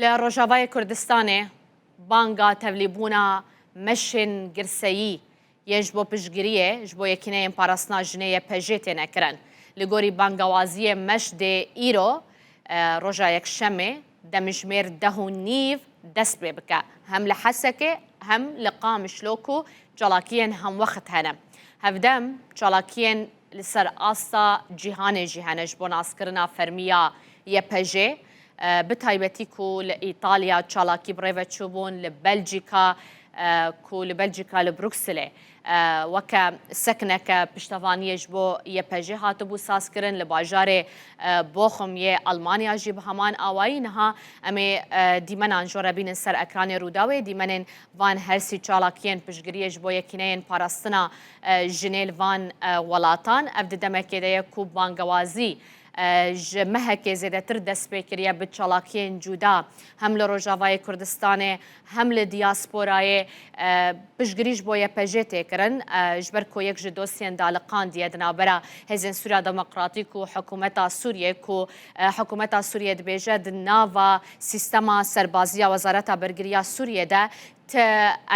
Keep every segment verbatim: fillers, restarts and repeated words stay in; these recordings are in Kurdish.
Li Rojavayê Kurdistanê banga tevlîbûna meşên girseyî yê ji bo piştgiriyê ji bo Yekîneyên Parastina Jinê Y P J têne kirin. Li gorî bangawaziyê meş dê îro, e, roja Yekşemê, demjimêr deh û nîv dest pê bike. Hem li Hesekê hem li Qamişlo ku çalakiyên hemwext hene. Hevdem çalakiyên li ser asta cîhanê jî hene ji bo naskirina fermî ya Y P J, e, bi taybetî ku li Îtalya çalakî bi rê ve çûbûn, li Belcîka, e, ku li Belcîka li Brukselê, e, weke sekneke piştevaniyê ji bo Y P J hatibû sazkirin, li bajarê, e, Bochum yê Almanya jî bi heman awayî. Niha em ê, e, dîmenan ji we re bînin ser ekranê Rûdawê, dîmenên van her sî çalakiyên piştgiriyê ji bo Yekîneyên Parastina, e, Jinê li van, e, welatan. Ev di demekê de ye ku bangewazî, e, ji mehekê zêdetir dest pê kiriye bi çalakiyên cuda, hem li Rojavayê Kurdistanê hem li diyasporayê, e, piştgirî ji bo Y P J tê kirin, e, ji ber ku yek ji dosyên daliqandiye di navbera Hêzên Sûriya Demokratîk û Hikûmeta Sûriyê ku, e, Hikûmeta Sûriyê dibêje di nava sîstema serbaziya Wezareta Bergiriya Sûriyê de ti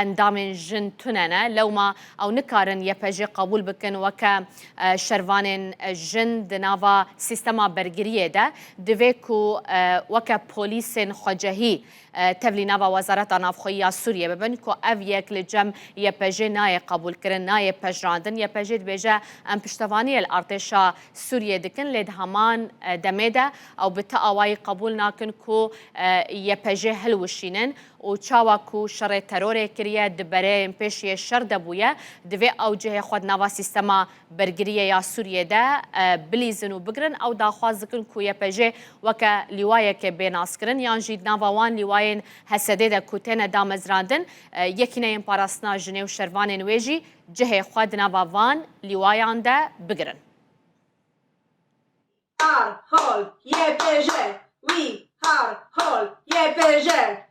endamên jin tune ne. Lewma ew nikarin Y P J qebûl bikin weke, e, şervanên, e, jin di nava sîstema bergiriyê de. Divê ku, e, weke polîsên xwecehî, e, tevlî nava Wezareta Navxweyî ya Sûriyê bibin ku ev yek li cem Y P J nayê qebûlkirin, nayê pejirandin. Y P J dibêje, em piştevaniyê li artêşa Sûriyê dikin, lê di heman, e, demê de ew bi ti awayî qebûl nakin ku, e, Y P J hilwişînin û çawa ku şerê terorê kiriye, di bereyên pêş yê şer de bûye, divê ew cihê xwe di nava sîstema bergiriyê ya Sûriyê de, e, bilîzin û bigirin. Ew daxwaz dikin ku Y P J weke lîwayekê bê naskirin, yan jî di nava wan lîwayên H S D'ê de ku têne damezrandin, e, Yekîneyên Parastina Jinê û şervanên wê jî cihê xwe di nava van lîwayan de bigirin. Har hol Y P J, we are hol Y P J.